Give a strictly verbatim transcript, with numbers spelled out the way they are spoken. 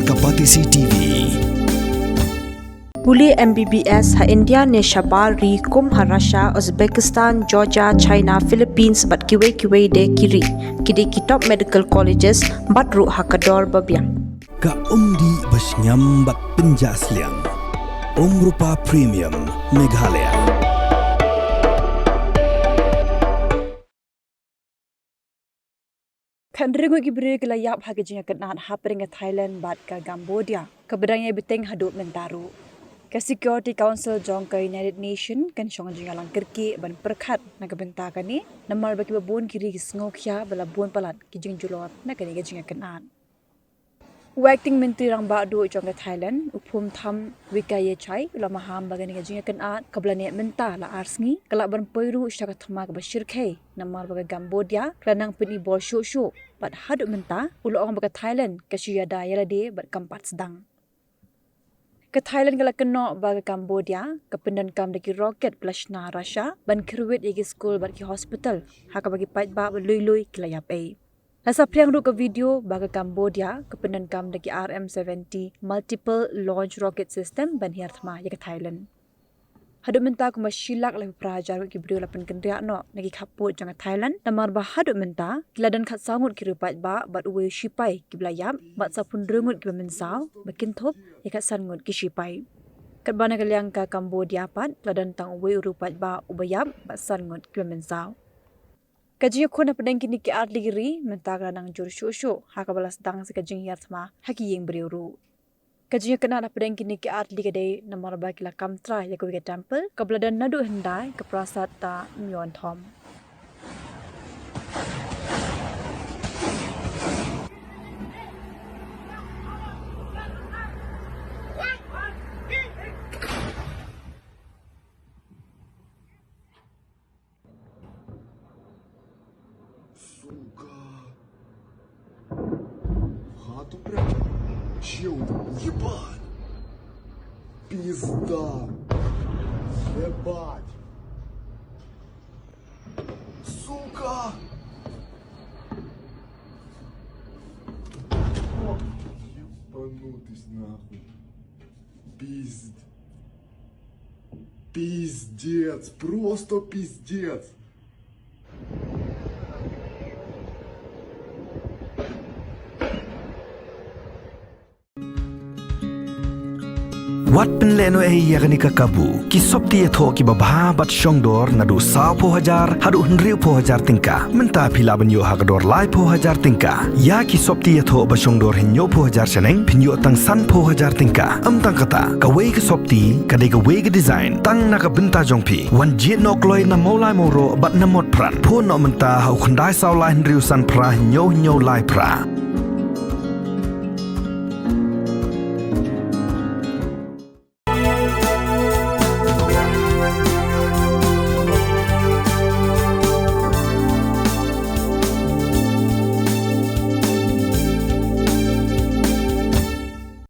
Ka Batesi T V. Pule M B B S ha India ne shabar ri kum ha Russia, Uzbekistan, Georgia, China, Philippines bad kiwei kiwei de ki ri. Ki dei ki top medical colleges bad ruh ha ka dor ba biang. Ka umdih ba shngiam bad pynjah sliang. Umrupa Premium Meghalaya. Khathynriew ngut ki briew ki la ïap ha ka jingïakynad hapdeng ka Thailand bad ka Cambodia, kaba dang ïai bteng haduh mynta ruh. Ka Security Council jong ka United Nation kan shong jingïalang kyrkieh ban pyrkhat na ka bynta kane, namar ba kiba bun ki ri ki sngewkhia ba la bun palat ki jingjulor na kane ka jingïakynad. U Acting Myntri Rangbah Duh jong ka Thailand, u Phumtham Wechayachai, u la maham ba kane ka jingïakynad kaba la neh mynta la ar sngi ka lah ban poi ruh sha ka thma kaba shyrkhei, namar ba ka Cambodia ka la nang pyni bor shuh shuh, bad haduh mynta u la ong ba ka Thailand ka shu ïada ïalade bad kam pat sdang. Ka Thailand ka la kynnoh ba ka Cambodia ka pyndonkam da ki rocket ba la shna Russia ban kyrwit ïa ki skul bad ki hospital, ha kaba ki paidbah ba lui lui ki la ïap ei. La saphriang ruh ka video ba ka Cambodia ka pyndonkam da ki R M seventy multiple launch rocket system ban hiar thma ïa ka Thailand. Haduh mynta kumba shi lak laiphew phra hajar ngut ki briew la pynkynriah noh na ki khappud jong ka Thailand, namar ba haduh mynta ki la don khatsaw ngut ki riew paidbah bad uwei u shipai kiba la ïap bad saphew hynriew ngut kiba mynsaw, ba kynthup ïa khatsan ngut ki shipai. Katba na ka liang ka Cambodia pat la don tang uwei u riew paidbah uba ïap bad san ngut kiba mynsaw. Ka jingïakhun hapdeng kine ki artylli ki ri mynta ka la nang jur shuh shuh, ha kaba la sdang sa ka jinghiar thma ha ki ïing briew ruh. Ka jingïakynad hapdeng kine ki artylli ka dei namar ba ki la kam trai ïa kawei ka temple kaba la don naduh hyndai, ka Prasad ta Myeonthom. Сука. В хату прям. Чё? Ебать. Пизда. Ебать. Сука. Ебанутый нахуй. Пизд. Пиздец, просто пиздец. Wat pynlehnohei ïa kane ka kabu. Ki sopti ïathoh kiba bha bad shongdor naduh sawphew hajar haduh hynriewphew hajar tyngka. Mynta phi lah ban ïoh ha ka dor laiphew hajar tyngka. Ïa ki sopti ïathoh ba shongdor hynñiewphew hajar shaneng phin ïoh tang sanphew hajar tyngka. Ym tang kata, kawei ka sopti ka dei kawei ka design tang na ka bynta jong phi. Wan jied noh kloi na Mawlai Mawroh bad na Motphran. Phone noh mynta ha u khyndai saw lai hynriew san phra hynñiew hynñiew lai phra.